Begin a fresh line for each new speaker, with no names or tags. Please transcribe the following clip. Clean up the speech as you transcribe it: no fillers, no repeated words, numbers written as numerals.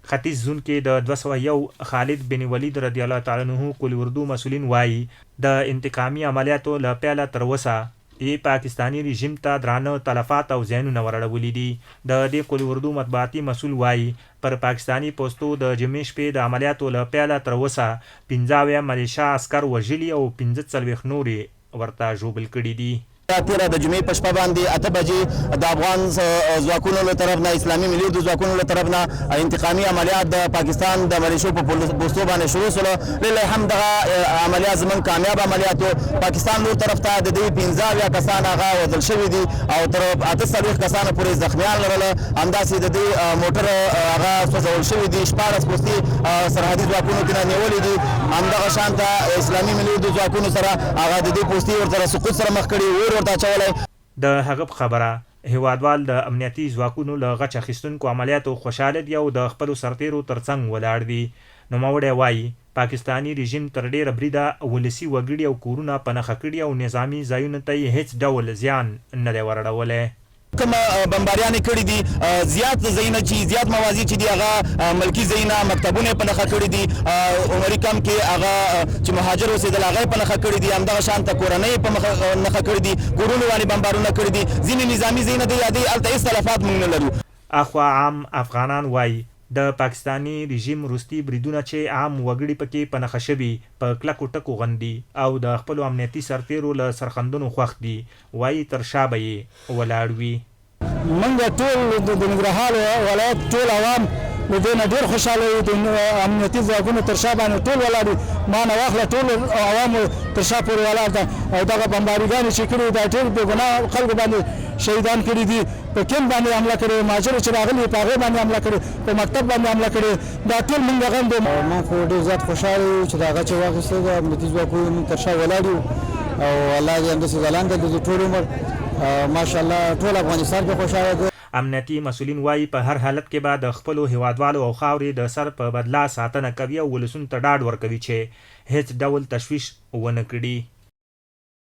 ختیځ زون کې د 201 خالد بن ولید رضی الله تعالی عنه قول اردو مسؤلین وايي، د انتقامي عملیاتو له پیله تر اوسه یې پاکستاني رژیم ته درانه تلفات او زیانونه ور اړولي دي. د دې قول اردو مطبوعاتي مسؤل وايي، پر پاکستاني پوستو د جمعې شپې د عملیاتو له پیله تر اوسه 75 ملېشه عسکر وژلي او 45 نور یې ورته ژوبل کړي دي.
دا تېره د جمعې په شپه باندې 8 بجې د افغان ځواکونو له طرف نه، اسلامي ملي اردو ځواکونو له طرف نه انتقامي عملیات د پاکستان د ملیشو په پوستو باندې شروع شول. لله الحمد دغه عملیات زمونږ کامیاب عملیات وو. پاکستان لور طرف ته د دوی 75 کسان هغه وژل شوي دي او تر 48 کسانو پورې زخمیان لرل. همداسې د دوی موټر هغه سوځول شوي دي. 16 پوستې سرحدي ځواکونو ترېنه نیولې دي. همدغه شان ته اسلامي ملي اردو ځواکونو سره هغه د دې پوستې ورسره سقوط سره مخ کړي، اور ورته اچولی.
د هغه په خبره، هېوادوال د امنیتي ځواکونو له غچ اخیستونکو عملیاتو خوشاله دي او د خپلو سرتېرو تر څنګ ولاړ دي. نوموړی وايي، پاکستاني رژیم تر ډېره بریده ولسي وګړي او کورونه په نښه کړي او نظامي ځایونو ته یې هېڅ ډول زیان نه دی ور اړولی.
کوم بمباریانې کړې دي، زیات ځایونه چې زیات موازي چې دي هغه ملکي ځایونه، مکتبونه یې په نښه کړي دي. عمري کمپ کې هغه چې مهاجر اوسېدل هغه یې په نښه کړي دي. همدغه شان ته کورنۍ یې په نښه کړي دي، کورونو باندې بمبارونه کړي دي. ځینې نظامي ځایونه دی یادوي، هلته هېڅ تلفات موږ نه لرو.
اخوا عام افغانان وايي، د پاکستاني رژیم وروستي بریدونه چې عام وګړي پکې په نښه شوي، په کلکو ټکو غندي او د خپلو امنیتي سرتېرو له سرښندنو خوښ دي، وايي تر شا به یې ولاړ وي.
مونږ ټول د ننګرهار ولایت ټول عوام له دې نه ډېر خوشحاله یو، د امنیتي ځواکونو تر شا باندې ټول ولاړ یو، ما نه واخله ټول عوامو تر شا پورې ولاړ ده او دغه بمباریګانې چې کړي دا ډېر بې ګناه خلکو باندې شهیدان کړي دي. په کیمپ باندې حمله کړې، مهاجرو چې راغلي په هغې باندې حمله کړې، په مکتب باندې حمله کړې، دا ټول مونږ غندو.
مونږ خو ډېر زیات خوشحاله یو چې دا غچ یې واخیستی دی، امنیتي ځواکونو مونږ تر شا ولاړ یو او الله دې همداسې ځلانده ګرځي ټول عمر. ماشاءالله ټول افغانستان پرې خوشحاله دی.
امنیتي مسؤلین وايي، په هر حالت کې به د خپلو هېوادوالو او خاورې د سر په بدله ساتنه کوي او ولسونو ته ډاډ ورکوي چې هېڅ ډول تشویش ونه کړي.